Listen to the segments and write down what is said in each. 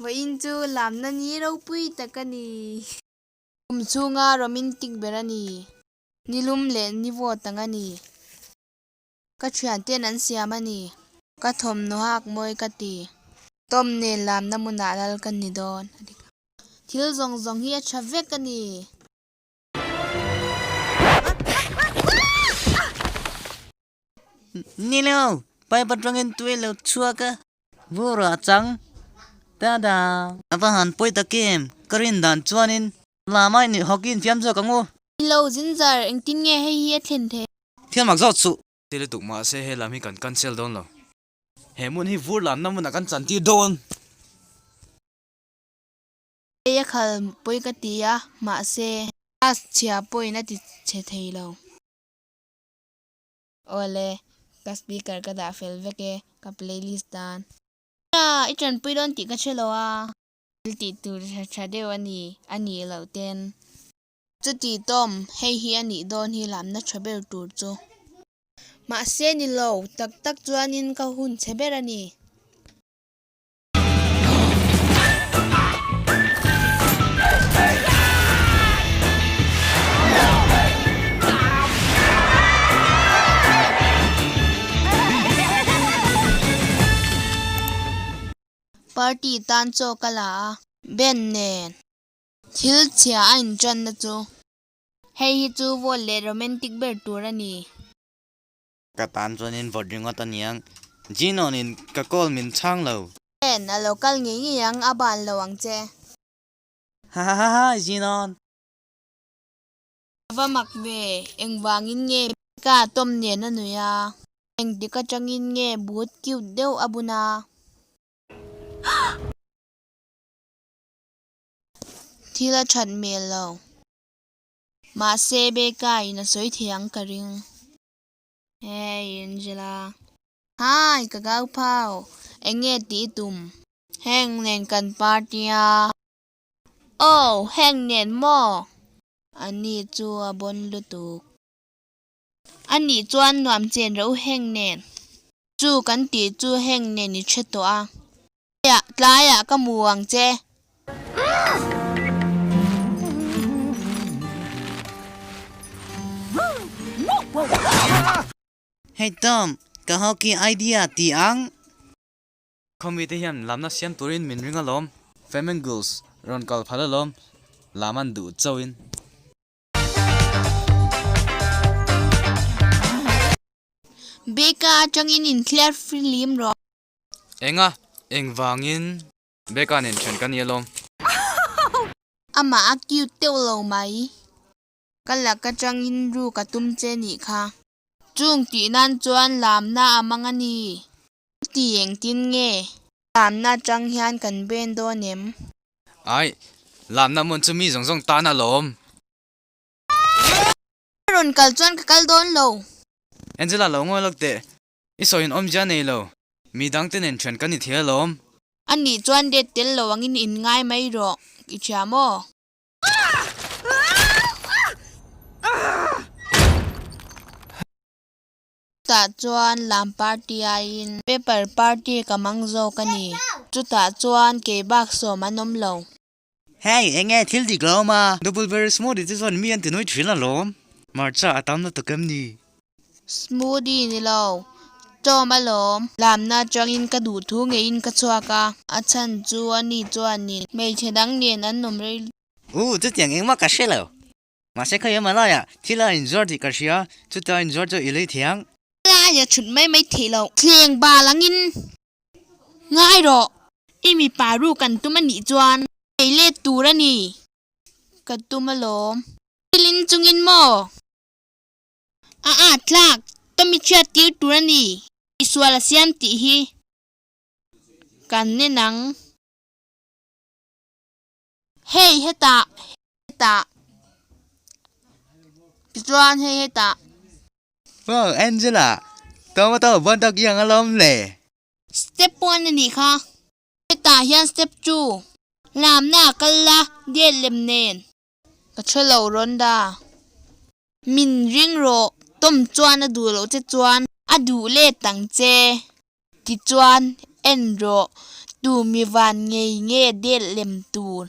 Vawiin chu lamna ni ropui tak a ni. Kum chhunga romantic ber a ni. Ni lum leh ni vawt ang a ni. Ka thianten an siam a ni. Ka thawmhnaw hak mawi ka ti. Tom nen lamna hmunah lal ka ni dawn. Thil zawng zawng hi a tha vek a ni. Ni lo, pipe atangin tui lo chhuak a, vur ah chang ta da. A va han pawi tak em, ka rin dan chuanin lamah in hockey in fiam zawk ang u. Ni lo, Zinzar, engtin nge hei hi a thlen theih? Thil mak zawk suh. Thil lutuk mahse he lam hi kan cancel dawn lo. He hmun hi vur lamna hmunah kan chantir dawn. Hei a khal pawi ka ti a, mahse. Class chhia pawhin a ti chhe thei lo. Awle, ka speaker ka dah fel vek e, ka playlist tan. Nia, i tanpui dawn tih ka hre lo a. Thil tih tur tha tha deuh a ni, a nih loh ten. Chuti Tom, hei hi a nih dawn hi lamna tha ber tur chu. Mahse ni lo, tak tak chuanin ka hun chhe ber a ni. Party tan chaw ka la a. Ben nen thil chhia a inṭanna chu. Hei hi chu vote leh romantic ber tur a ni. Ka tan chuanin vote ringawt a niang. Gino nin ka call min chhang lo. En, a lo kal ngei ngei ang, a ban lo ang che. Ha ha ha ha, Gino. A va mak ve, engvangin nge ka Tom nen a nui a? Engtik atangin nge boot cute deuh a bun a? Thil a that hmel lo. Mahse Becca in a sawi thei ang ka ring. Hey Angela. Hi ka kau phau. Eng nge tih i tum? Heng nen kan party a. Oh heng nen maw? Ani chu a bawn lutuk. Anih chuan nuam chen reuh heng nen. Chu kan tih chu heng nen i hre tawh a. Tlaiah ka mu ang che. Hei Tom, ka hockey idea ti ang. Khawmite hian lamna siam turin min ring alawm. Flamingos rawn kal phal alawm, lam an duh chauhin. Beka atangin inthliar fihlim rawh. Enga? Engvangin? Becca nen thian ka ni alawm. Amah a cute deuh lo mai. Ka lak atangin ru ka tum che nih kha. Chung tih nan chuan lamna a mang a ni. Ti engtin nge? Lamna atang hian kan ben dawn em? Ai, lamna hmun chu mi zawng zawng tan alawm. Ka rawn kal chuan ka kal dawn lo. Angela lo ngawi lawk teh. I sawi in awmzia nei lo. Mi dangte nen thian kan ni thei alawm. A nih chuan det tel lo angin in ngai mai rawh, i hria maw? Chutah chuan lam party aiin paper party ka mang zawk a ni. Chutah chuan kei bak sawm an awm lo. Hei, enge thil dik lo awm a? Double berry smoothie te chuan mi an ti nui thin alawm. Hmarcha a tam lutuk em ni? Smoothie ni lo, tlawm alawm. Lamna atangin ka duh thu ngeiin ka chhuak a, a chhan chu a ni chuanin hmeichhe dang nen an awm rei. U, chutiang engmah ka hre lo. Mahse khawi emaw laiah thil a inzuar tih ka hria, chutia inzuar chu i lei thiang. Laia chhut mai mai theih loh. Thleng bal angin Ngai rawh, i mipa ru kan tum a nih chuan ei let tur a ni. Ka tum alawm. Thilin chungin maw? A at tlak, Tommy chhiat tir tur a ni. I sual a siam tih hi kan nen ang. Hei hetah, hetah. Tichuan hei hetah. Wow, Angela, tomato bawn tawk i ang alawm le. Step one a nih kha. Hetah hian step two. Lamna a kal la, diet lem nen. Ka tha lo Rhonda. Min ring rawh, Tom chuan a duh loh che chuan a duh let ang che. Tichuan, en rawh. Tu mi van ngei nge det lem tur?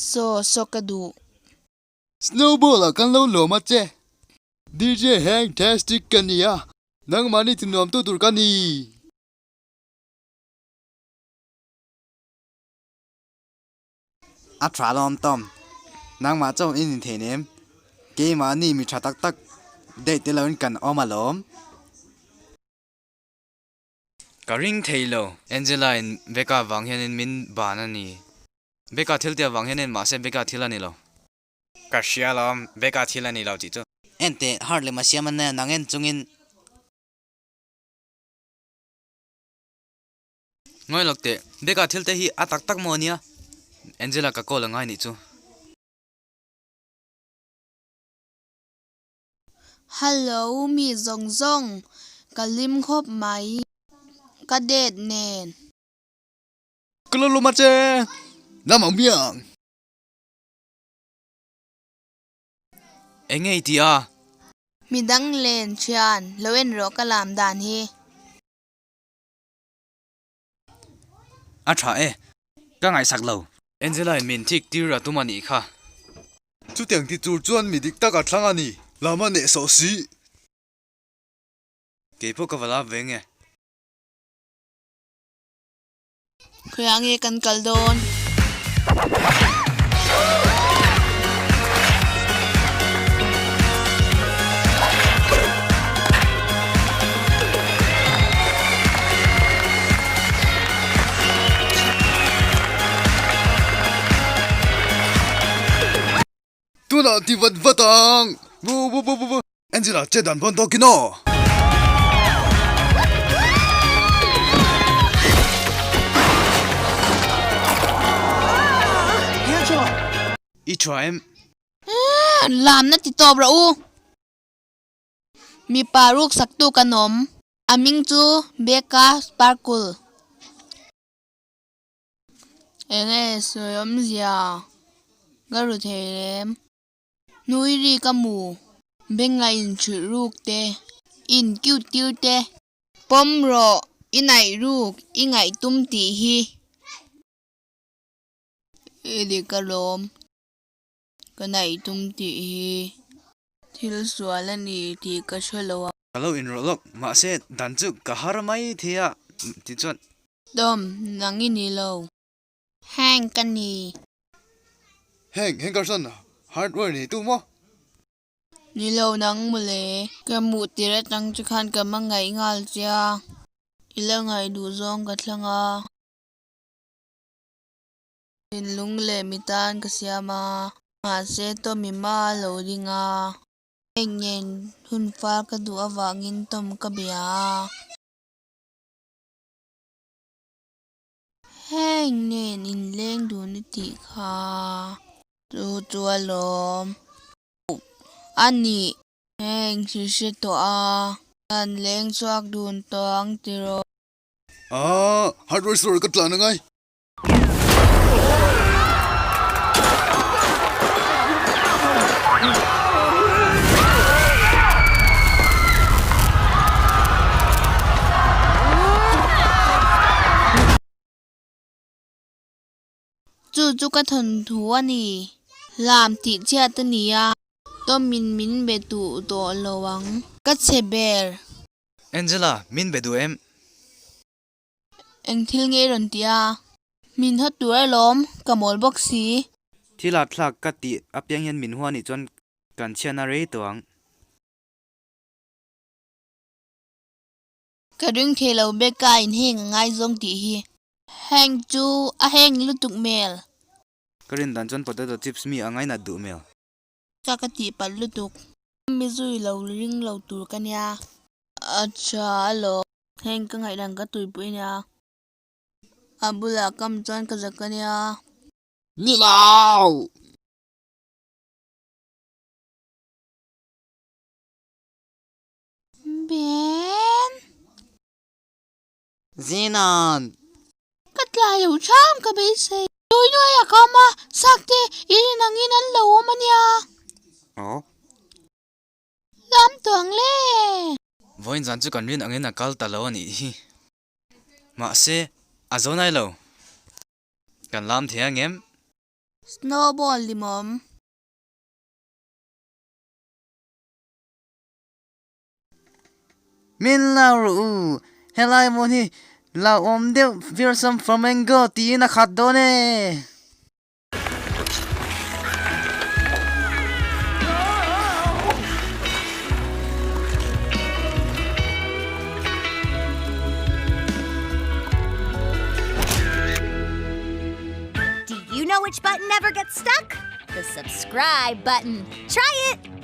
Saw saw ka duh. Snowball ah kan lo lawm a che. DJ Hang Tastic ka ni a, nangmahni tinuam tu tur ka ni. A tha lawm Tom, nangmah chauh in inthei nem, keimahni mi tha tak tak daih te loin kan awm alawm. Ka ring thei lo, Angela in Becca vang hianin min ban a ni. Becca thil tia vang hianin mahse Becca thil a ni lo. Ka hria alawm, Becca thil a ni lo tih chu. Enteh, Heart leh Masiam an nia nang en chungin. Ngawi lawk teh, Becca thil te hi a tak tak maw ania? Angela ka call a ngai nih chu. Hello mi zawng zawng, ka hlim khawp mai, ka date nen. Ka lo lawm a che, lam ang biang. Eng nge i ti a? Midang len thian, lo en rawh ka lam dan hi. A tha e, ka ngaihsak lo. Angela in min thik tir a tum a nih kha. Chutiang ti tur chuan mi dik tak a thlang a ni, lam a neh sawh si. Kei pawh ka va lap ve nge. Khawiah nge kan kal dawn? Tunah ti vat vat ang! Bu bu bu bu bu! Angela che dan pawn tawkin aw! I tha em? Lamna ti tawp rawh u. Mipa ruk saktu kan awm. A hming chu Becca Sparkle. Enge sawi awmzia ka ru thei rem. Nui ri ka mu. Benga inchhilh ruk te, in cute tir te. Pawm rawh, i naih ruk, i ngaih tum tih hi. I dik alawm, ka naih tum tih hi thil sual a ni tih ka hre lo a. Ka lo inrawlh lawk, mahse dan chu ka har mai thei a tih chuan. Tom, nang i ni lo. Hank ka ni. Hank, Hankerson, hardware nei tu maw? Ni lo nang mawle. Ka hmuh tir atang chu khan ka hmangaih nghal che a, i la ngaih duh zawng ka thlang a. Thinlung leh mi tan ka siam a, mahse Tom i hma a lo ding a. Heng nen hun far ka duh avangin Tom ka bia a. Heng nen inleng dun i tih kha chu chu alawm a nih. Heng hri hre tawh a, kan leng chhuak dun tawh ang tiraw. Aaa, hardware store ka tlan angai. Chu chu ka thawnthu a ni. Lam tih chhiat a ni a. Tawmin min be duh tawh lo ang. Ka chhe ber. Angela, min be duh em? Eng thil nge i rawn ti a? Min hawt tur alawm, ka mawl bawk si. Thil ah thlak ka tih apiang hian min hua nih chuan kan chhiatna rei tawh ang. Ka ring thei lo Becca in heng a ngaizawng tih hi. Heng chu a heng lutuk hmel. Ka rin dan chuan potato chips mi a ngainat duh hmel. Ka ka tih palh lutuk. Mi zui lo ring lo tur ka nia. A tha alawm. Heng ka ngaihdan ka tuipui nia. A bulah kam chuan ka zak a nia. Ni lo! Ben! Zenon! Ka tlai lo ṭham ka beisei. Tuinuaiah ka awm a, Sakte i rin angin an lo awm a nia. Lam tuang le! Vawiin zan chu kan rin angin a kal ta lo a nih hi. Mahse, a zo nai lo. Kan lam thei ang em? Snowball limawm. Min lau rawh u, helai hmun hi hlauhawm deuh fearsome flamingo tiin a khat dawn e. Do you know which button never gets stuck? The subscribe button. Try it!